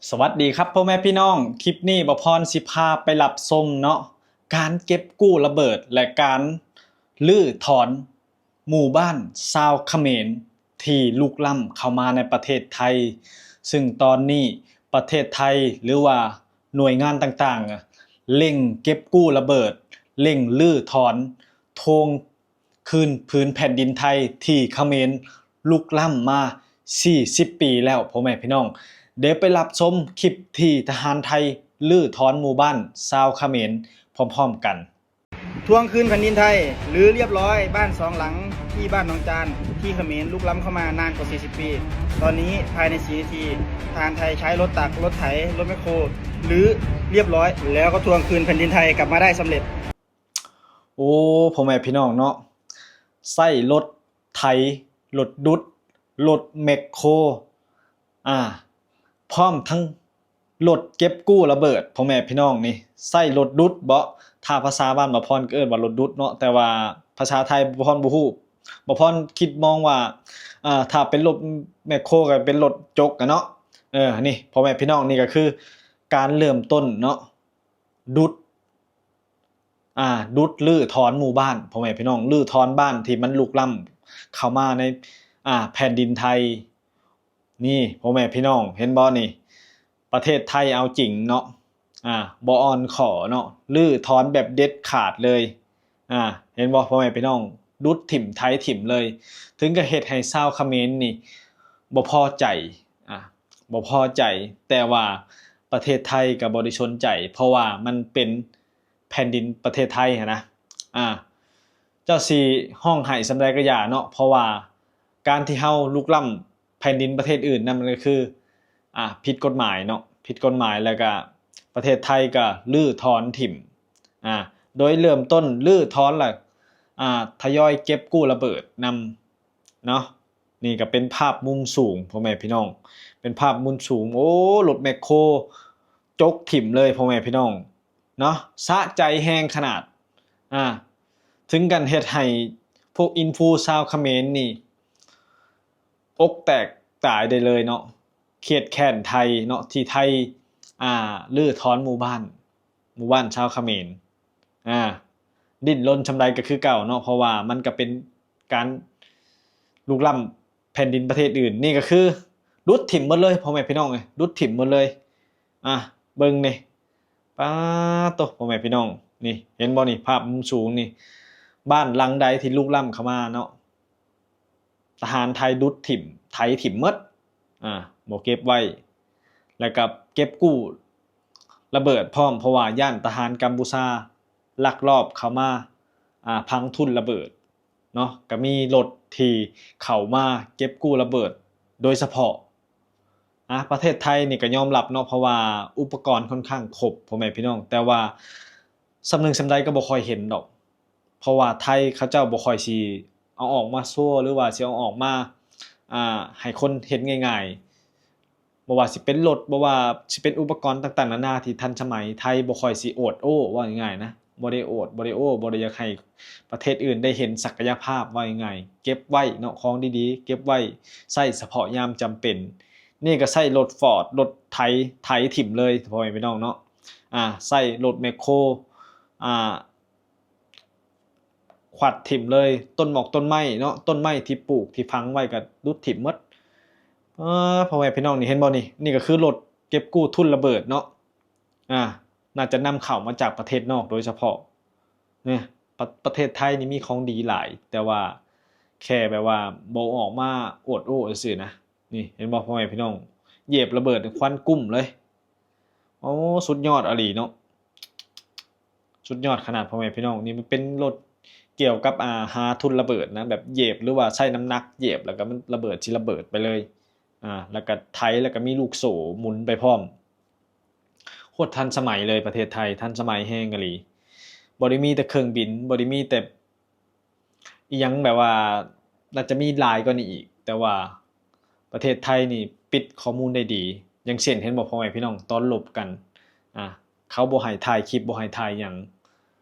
ສະຫວັດດີຄັບພໍ່ແມ່ພີ່ນ້ອງ, ຄລິບນີ້ບ່າວພອນຊິພາໄປຮັບຊົມເນາະ ການເກັບກູ້ລະເບີດ ແລະ ການຮື້ຖອນໝູ່ບ້ານຊາວຂະເໝນທີ່ລຸກລ້ຳເຂົ້າມາໃນປະເທດໄທ, ຊຶ່ງຕອນນີ້ປະເທດໄທ ຫຼືວ່າໜ່ວຍງານຕ່າງໆ ເລັ່ງເກັບກູ້ລະເບີດ, ເລັ່ງຮື້ຖອນ ທວງ ຄືນຜືນແຜ່ນດິນໄທທີ່ຂະເໝນລຸກລ້ຳມາສີ່ສິບປີແລ້ວ ພໍ່ແມ່ພີ່ນ້ອງ. ດຽວໄປຮັບຊົມຄລິບທີ່ທະຫານໄທຮື້ຖອນໝູ່ບ້ານຊາວຂະເໝນພ້ອມໆກັນ. ทวงคืนแผ่นดินไทย รื้อเรียบร้อยบ้านสองหลังที่บ้านหนองจาน ที่เขมรลุกล้ำเข้ามานานกว่าสี่สิบปี ตอนนี้ภายในสี่นาที ทหารไทยใช้รถตัก รถไถ รถแมคโคร รื้อเรียบร้อย แล้วก็ทวงคืนแผ่นดินไทยกลับมาได้สำเร็จ. ໂອ້ ພໍ່ແມ່ພີ່ນ້ອງເນາະ ໃຊ້ລົດໄຖ ລົດດຸດ ລົດແມັກໂຄ ອາ ພ້ອມທັງລົດເກັບກູ້ລະເບີດ ພໍ່ແມ່ພີ່ນ້ອງນີ້ ໃຊ້ລົດດຸດເບາະ ຖ້າພາສາບ້ານບ່າວພອນກໍເອີ້ນວ່າລົດດຸດເນາະ ແຕ່ວ່າພາສາໄທບ່າວພອນບໍ່ຮູ້ ບ່າວພອນຄິດມອງວ່າ ອາ ຖ້າເປັນລົດແມັກໂຄກໍເປັນລົດຈົກຫັ້ນເນາະ. ເອີ ນີ້ ພໍ່ແມ່ພີ່ນ້ອງ ນີ້ກໍຄືການເລີ່ມຕົ້ນເນາະ ດຸດ ອາ ດຸດ ຮື້ຖອນໝູ່ບ້ານ ພໍ່ແມ່ພີ່ນ້ອງ ຮື້ຖອນບ້ານທີ່ມັນລຸກລ້ຳເຂົ້າມາໃນ ອາ ແຜ່ນດິນໄທ. ນີ້ ພໍ່ແມ່ພີ່ນ້ອງ ເຫັນບໍ່ນີ້ ປະເທດໄທເອົາຈິງເນາະ ອາ ບໍ່ອ່ອນຂໍເນາະ ຮື້ຖອນແບບເດັດຂາດເລີຍ. ອາ ເຫັນບໍ່ ພໍ່ແມ່ພີ່ນ້ອງ ດຸດຖິ້ມ ໄຖຖິ້ມເລີຍ ເຖິງກັບເຮັດໃຫ້ຊາວຂະເໝນນີ້ບໍ່ພໍໃຈ ອາ ບໍ່ພໍໃຈ ແຕ່ວ່າປະເທດໄທກໍບໍ່ໄດ້ສົນໃຈ ເພາະວ່າມັນເປັນ ແຜ່ນດິນປະເທດໄທຫັ້ນນະ ອາ ເຈົ້າຊິຮ້ອງໄຫ້ສ່ຳໃດກໍຢ່າເນາະ ເພາະວ່າການທີ່ເຮົາລຸກລ້ຳແຜ່ນດິນປະເທດອື່ນນັ້ນ ມັນກໍຄື ອາ ຜິດກົດໝາຍເນາະ ຜິດກົດໝາຍ ແລ້ວກະປະເທດໄທກໍຮື້ຖອນຖິ້ມ ອາ ໂດຍເລີ່ມຕົ້ນຮື້ຖອນ ແລ້ວ ອາ ທະຍອຍເກັບກູ້ລະເບີດນຳເນາະ. ນີ້ກໍເປັນພາບມຸມສູງ ພໍ່ແມ່ພີ່ນ້ອງ ເປັນພາບມຸມສູງ ໂອ້ ລົດແມັກໂຄຈົກຖິ້ມເລີຍ ພໍ່ແມ່ພີ່ນ້ອງ ເນາະ ສະໃຈແຮງຂະໜາດ ອາ ເຖິງກັນເຮັດໃຫ້ພວກອິນຟູຊາວຂະເໝນນີ້ອົກແຕກຕາຍໄດ້ເລີຍເນາະ ຄຽດແຄ້ນໄທເນາະ ທີ່ໄທ ອາ ຮື້ຖອນໝູ່ບ້ານ ໝູ່ບ້ານຊາວຂະເໝນ ອາ ດີ້ນລົນສ່ຳໃດກໍຄືເກົ່າເນາະ ເພາະວ່າມັນກໍເປັນການລຸກລ້ຳ ແຜ່ນດິນປະເທດອື່ນ ນີ້ກໍຄືດຸດຖິ້ມໝົດເລີຍ ພໍ່ແມ່ພີ່ນ້ອງເອີຍ ດຸດຖິ້ມໝົດເລີຍ ອາ ເບິ່ງນີ້ ປາໂຕ ພໍ່ແມ່ພີ່ນ້ອງ ນີ້ ເຫັນບໍ່ນີ້ ພາບມຸມສູງນີ້ ບ້ານຫຼັງໃດທີ່ລຸກລ້ຳເຂົ້າມາເນາະ ທະຫານໄທດຸດຖິ້ມ ໄຖຖິ້ມໝົດ ອາ ບໍ່ເກັບໄວ້ ແລ້ວກໍເກັບກູ້ລະເບີດພ້ອມ ເພາະວ່າຢ້ານທະຫານກຳປູຊາລັກລອບເຂົ້າມາ ອາ ພັງທຸນລະເບີດ ເນາະ ກໍມີລົດທີ່ເຂົ້າມາເກັບກູ້ລະເບີດໂດຍສະເພາະ ອາ ປະເທດໄທນີ້ກໍຍອມຮັບເນາະ ເພາະວ່າອຸປະກອນຂ້ອນຂ້າງຄົບ ພໍ່ແມ່ພີ່ນ້ອງ ແຕ່ວ່າສ່ຳໜຶ່ງສ່ຳໃດກໍບໍ່ຄ່ອຍເຫັນດອກ ເພາະວ່າໄທເຂົາເຈົ້າບໍ່ຄ່ອຍຊິເອົາອອກມາໂຊ ຫຼືວ່າຊິເອົາອອກມາ ອາ ໃຫ້ຄົນເຫັນງ່າຍໆ ບໍ່ວ່າຊິເປັນລົດ ບໍ່ວ່າຊິເປັນອຸປະກອນຕ່າງໆນານາທີ່ທັນສະໄໝ ໄທບໍ່ຄ່ອຍຊິອວດໂອ້ ເວົ້າງ່າຍໆນະ ບໍ່ໄດ້ອວດ ບໍ່ໄດ້ໂອ້ ບໍ່ໄດ້ຢາກໃຫ້ປະເທດອື່ນໄດ້ເຫັນສັກກະຍະພາບ ເວົ້າງ່າຍໆ ເກັບໄວ້ເນາະ ຂອງດີໆ ເກັບໄວ້ໃຊ້ສະເພາະຍາມຈຳເປັນ. ນີ້ກໍໃຊ້ລົດຟອດ ລົດໄຖ ໄຖຖິ້ມເລີຍ ພໍ່ແມ່ພີ່ນ້ອງເນາະ ອາ ໃຊ້ລົດແມັກໂຄ ອາ ຂວັດຖິ້ມເລີຍ ຕົ້ນໝອກຕົ້ນໄມ້ເນາະ ຕົ້ນໄມ້ທີ່ປູກທີ່ຝັງໄວ້ກໍດຸດຖິ້ມໝົດ. ເອີ ພໍ່ແມ່ພີ່ນ້ອງ ນີ້ເຫັນບໍ່ນີ້ ນີ້ກໍຄືລົດເກັບກູ້ທຸນລະເບີດເນາະ ອາ ໜ້າຈະນຳເຂົ້າມາຈາກປະເທດນອກໂດຍສະເພາະ. ເນາະ ປະ ປະເທດໄທນີ້ມີຂອງດີຫຼາຍ ແຕ່ວ່າແຄ່ແບບວ່າບໍ່ອອກມາອວດໂອ້ຊື່ໆນະ. ນີ້ເຫັນບໍ່ ພໍ່ແມ່ພີ່ນ້ອງ ຢຽບລະເບີດຄວັນກຸ້ມເລີຍ. ໂອ້ ສຸດຍອດອີ່ຫຼີເນາະ ສຸດຍອດຂະໜາດ ພໍ່ແມ່ພີ່ນ້ອງ. ນີ້ມັນເປັນລົດກ່ຽວກັບ ອາ ຫາທຸນລະເບີດນະ ແບບຢຽບ ຫຼືວ່າໃຊ້ນ້ຳໜັກຢຽບ ແລ້ວກໍມັນລະເບີດ ຊິລະເບີດໄປເລີຍ ອາ ແລ້ວກໍໄຖ ແລ້ວກໍມີລູກໂສ້ໝູນໄປພ້ອມ. ໂຄດທັນສະໄໝເລີຍ ປະເທດໄທທັນສະໄໝແຮງອີ່ຫຼີ. ບໍ່ໄດ້ມີແຕ່ເຄື່ອງບິນ ບໍ່ໄດ້ມີແຕ່ ອີ່ຫຍັງແບບວ່າ ໜ້າຈະມີຫຼາຍກວ່ານີ້ອີກ ແຕ່ວ່າປະເທດໄທນີ້ປິດຂໍ້ມູນໄດ້ດີ. ຢ່າງເຊັ່ນ ເຫັນບໍ່ ພໍ່ແມ່ພີ່ນ້ອງ ຕອນລົບກັນ ອາ ເຂົາບໍ່ໃຫ້ຖ່າຍຄລິບ ບໍ່ໃຫ້ຖ່າຍຫຍັງ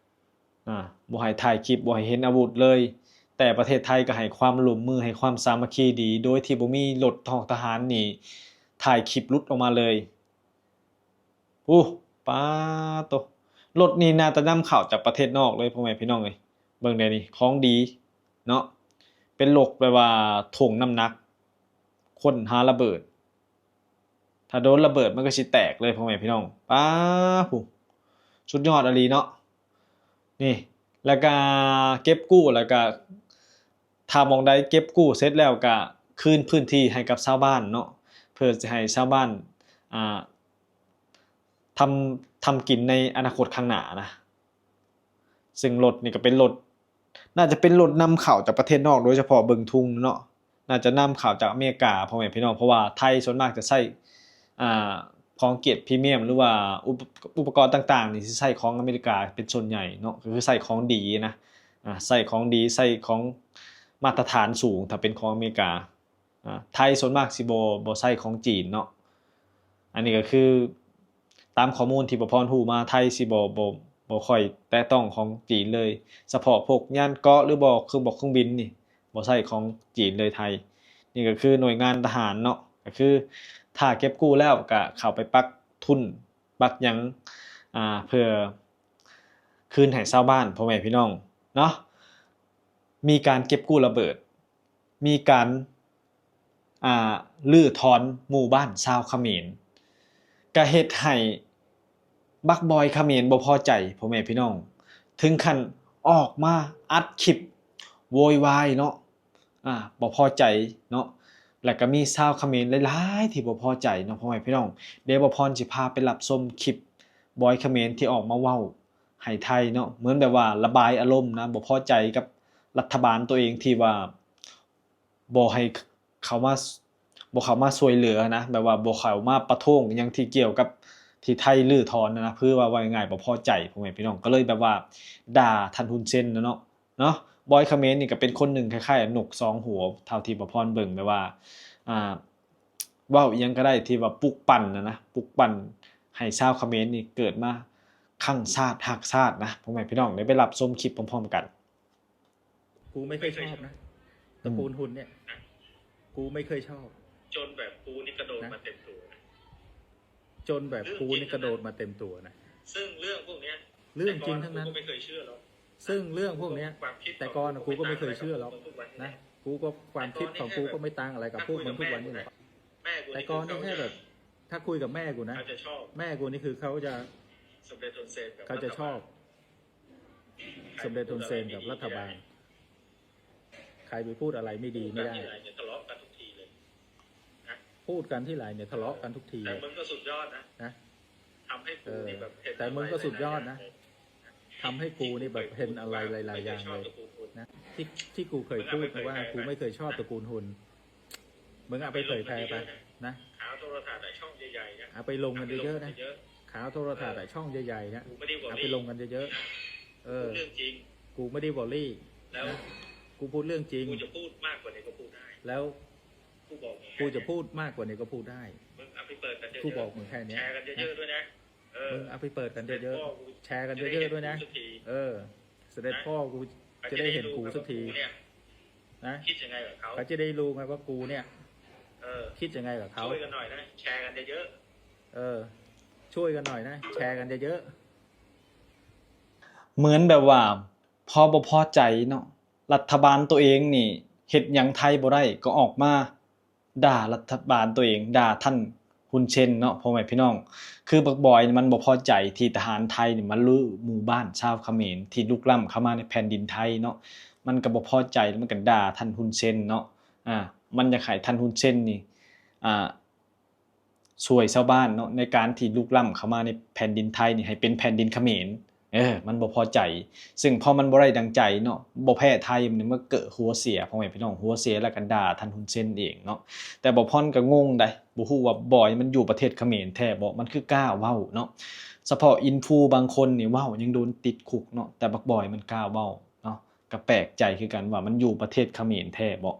ອາ ບໍ່ໃຫ້ຖ່າຍຄລິບ ບໍ່ໃຫ້ເຫັນອາວຸດເລີຍ. ແຕ່ປະເທດໄທກໍໃຫ້ຄວາມຮ່ວມມື ໃຫ້ຄວາມສາມັກຄີດີ ໂດຍທີ່ບໍ່ມີລົດຂອງທະຫານນີ້ຖ່າຍຄລິບຫຼຸດອອກມາເລີຍ. ໂອ້ ປາໂຕ ລົດນີ້ໜ້າຈະນຳເຂົ້າຈາກປະເທດນອກເລີຍ ພໍ່ແມ່ພີ່ນ້ອງເອີຍ. ເບິ່ງແດ່ນີ້ ຂອງດີເນາະ ເປັນລົດແບບວ່າຖົງນ້ຳໜັກ ຄົ້ນຫາລະເບີດ ຖ້າໂດນລະເບີດມັນກໍຊິແຕກເລີຍ ພໍ່ແມ່ພີ່ນ້ອງ. ປາໂຕ ສຸດຍອດອີ່ຫຼີເນາະ ນີ້ ແລ້ວກະເກັບກູ້ ແລ້ວກະ ຖ້າໝ່ອງໃດເກັບກູ້ເສັດແລ້ວກະຄືນພື້ນທີ່ໃຫ້ກັບຊາວບ້ານເນາະ ເພື່ອຊິໃຫ້ຊາວບ້ານ ອ່າ ທຳ ທຳກິນໃນອະນາຄົດຂ້າງໜ້ານະ. ເຊິ່ງລົດນີ້ກໍເປັນລົດ ໜ້າຈະເປັນລົດນຳເຂົ້າຈາກປະເທດນອກ ໂດຍສະເພາະເບິ່ງທຸງເນາະ ໜ້າຈະນຳເຂົ້າຈາກອາເມລິກາ ພໍ່ແມ່ພີ່ນ້ອງ ເພາະວ່າໄທສ່ວນມາກຈະໃຊ້ ອ່າ ຂອງເກຣດພຣີມຽມ ຫຼືວ່າອຸປະ ອຸປະກອນຕ່າງໆນີ້ຊິໃຊ້ຂອງອາເມລິກາເປັນສ່ວນໃຫຍ່ເນາະ ກໍຄືໃຊ້ຂອງດີນະ ອ່າ ໃຊ້ຂອງດີ ໃຊ້ຂອງມາດຕະຖານສູງ ຖ້າເປັນຂອງອາເມລິກາ. ອ່າ ໄທສ່ວນມາກຊິບໍ່ ບໍ່ໃຊ້ຂອງຈີນເນາະ. ອັນນີ້ກໍຄືຕາມຂໍ້ມູນທີ່ປະພອນຮູ້ມາ ໄທຊິບໍ່ ບໍ່ ບໍ່ຄ່ອຍແຕະຕ້ອງຂອງຈີນເລີຍ ສະເພາະພວກຍານເກາະ ຫຼືບໍ່ເຄື່ອງ ພວກເຄື່ອງບິນນີ້ ບໍ່ໃຊ້ຂອງຈີນເລີຍໄທ. ນີ້ກໍຄືໜ່ວຍງານທະຫານເນາະ ກໍຄືຖ້າເກັບກູ້ແລ້ວກໍເຂົ້າໄປປັກທຸນ ປັກຫຍັງ ອ່າ ເພື່ອຄືນໃຫ້ຊາວບ້ານ ພໍ່ແມ່ພີ່ນ້ອງເນາະ. ມີການເກັບກູ້ລະເບີດ ມີການ ອ່າ ຮື້ຖອນໝູ່ບ້ານຊາວຂະເໝນ ກະເຮັດໃຫ້ບັກບອຍຂະເໝນບໍ່ພໍໃຈ ພໍ່ແມ່ພີ່ນ້ອງ ເຖິງຂັ້ນອອກມາອັດຄລິບໂວຍວາຍເນາະ ອ່າ ບໍ່ພໍໃຈເນາະ. ແລ້ວກະມີຊາວຂະເໝນຫຼາຍໆທີ່ບໍ່ພໍໃຈເນາະ ພໍ່ແມ່ພີ່ນ້ອງ. ດຽວບ່າວພອນຊິພາໄປຮັບຊົມຄລິບບອຍຂະເໝນທີ່ອອກມາເວົ້າ ໃຫ້ໄທເນາະ ເໝືອນແບບວ່າລະບາຍອາລົມນະ ບໍ່ພໍໃຈກັບລັດຖະບານໂຕເອງທີ່ວ່າບໍ່ໃຫ້ເຂົ້າມາ ບໍ່ເຂົ້າມາຊ່ວຍເຫຼືອນະ ແບບວ່າບໍ່ເຂົ້າມາປະທ້ວງຫຍັງທີ່ກ່ຽວກັບທີ່ໄທຮື້ຖອນນະ ຄືວ່າ ເວົ້າງ່າຍໆ ບໍ່ພໍໃຈ ພໍ່ແມ່ພີ່ນ້ອງ ກໍເລີຍແບບວ່າດ່າທ່ານຮຸນເຊນນະເນາະ ເນາະ. ບອຍຂະເໝນນີ້ກໍເປັນຄົນໜຶ່ງຄ້າຍໆນົກສອງຫົວ ເທົ່າທີ່ບ່າວພອນເບິ່ງ ແບບວ່າ ອ່າ ເວົ້າອີ່ຫຍັງກໍໄດ້ທີ່ວ່າປຸກປັ່ນນະນະ ປຸກປັ່ນໃຫ້ຊາວຂະເໝນນີ້ເກີດມາຄັ້ງຊາດຮັກຊາດນະ ພໍ່ແມ່ພີ່ນ້ອງ ໄດ້ໄປຮັບຊົມຄລິບພ້ອມໆກັນ. กูไม่เคยชอบนะ ตระกูลฮุนเนี่ย นะ กูไม่เคยชอบ จนแบบกูนี่กระโดด นะ มาเต็มตัวนะ จนแบบกูนี่กระโดดมาเต็มตัวนะ ซึ่งเรื่องพวกเนี้ย เรื่องจริงทั้งนั้น แต่ก่อนกูก็ไม่เคยเชื่อหรอก ซึ่งเรื่องพวกเนี้ย ความคิดของกู แต่ก่อนกูก็ไม่เคยเชื่อหรอก นะ กูก็ความคิดของกูก็ไม่ต่างอะไรกับพวกมึงทุกวันนี่แหละ แต่ก่อนนี่แค่แบบ ถ้าคุยกับแม่กูนะ แม่กูนี่คือเขาจะ เขาจะชอบ สมเด็จฮุนเซนกับรัฐบาล ใครไปพูดอะไรไม่ดีไม่ได้ พูดกันทีไรเนี่ยทะเลาะกันทุกทีเลย นะ พูดกันทีไรเนี่ยทะเลาะกันทุกทีเลย แต่มึงก็สุดยอดนะ นะ ทำให้กูนี่แบบเห็น เออ แต่มึงก็สุดยอดนะ อะไรหลายๆอย่างเลย ทำให้กูนี่แบบเห็นอะไรหลายๆอย่างเลย นะ ที่ ที่กูเคยพูดนะว่ากูไม่เคยชอบตระกูลฮุน มึงเอาไปเผยแพร่ไปนะ ข่าวโทรทัศน์อะ ช่องใหญ่ๆนะ เอาไปลงกันเยอะๆนะ ข่าวโทรทัศน์อะ ช่องใหญ่ๆนะ กูไม่ได้บอลลี่ เอาไปลงกันเยอะๆ นะ เออ กูพูดเรื่องจริง กูไม่ได้บอลลี่ แล้ว นะ กูพูดเรื่องจริง กูจะพูดมากกว่านี้ก็พูดได้ แล้ว กูบอกมึงแค่เนี้ย กูจะพูดมากกว่านี้ก็พูดได้ มึงเอาไปเปิดกันเยอะๆ กูบอกมึงแค่เนี้ย แชร์กันเยอะๆด้วยนะ เออ มึงเอาไปเปิดกันเยอะๆ เสด็จพ่อกู แชร์กันเยอะๆด้วยนะ จะได้เห็นกูสักที เออ เสด็จพ่อกูจะได้เห็นกูสักที นะ เขาจะได้รู้ไงว่ากูเนี่ย นะ คิดยังไงกับเขา เขาจะได้รู้ไงว่ากูเนี่ย เออ คิดยังไงกับเขา ช่วยกันหน่อยนะ แชร์กันเยอะๆ เออ ช่วยกันหน่อยนะ แชร์กันเยอะๆ เหมือนแบบว่า พอบ่พอใจเนาะ รัฐบาลตัวเองนี่เฮ็ดหยังไทยบ่ได้ ก็ออกมาด่ารัฐบาลตัวเอง ด่าท่านฮุนเซนเนาะ พ่อแม่พี่น้อง คือบักบอยนี่มันบ่พอใจที่ทหารไทยนี่มารื้อหมู่บ้านชาวเขมรที่รุกล้ำเข้ามาในแผ่นดินไทยเนาะ มันก็บ่พอใจ มันก็ด่าท่านฮุนเซนเนาะ อ่า มันอยากให้ท่านฮุนเซนนี่ อ่า ช่วยชาวบ้านเนาะ ในการที่รุกล้ำเข้ามาในแผ่นดินไทยนี่ให้เป็นแผ่นดินเขมร เออ มันบ่พอใจ ซึ่งพอมันบ่ได้ดังใจเนาะ บ่แพ้ไทย มันมาเกิดหัวเสีย พ่อแม่พี่น้อง หัวเสียแล้วก็ด่าท่านฮุนเซนเองเนาะ แต่บ่พอนก็งงได๋ บ่ฮู้ว่าบอยมันอยู่ประเทศเขมรแท้บ่ มันคือกล้าเว้าเนาะ เฉพาะอินฟูบางคนนี่เว้ายังโดนติดคุกเนาะ แต่บักบอยมันกล้าเว้าเนาะ ก็แปลกใจคือกันว่ามันอยู่ประเทศเขมรแท้บ่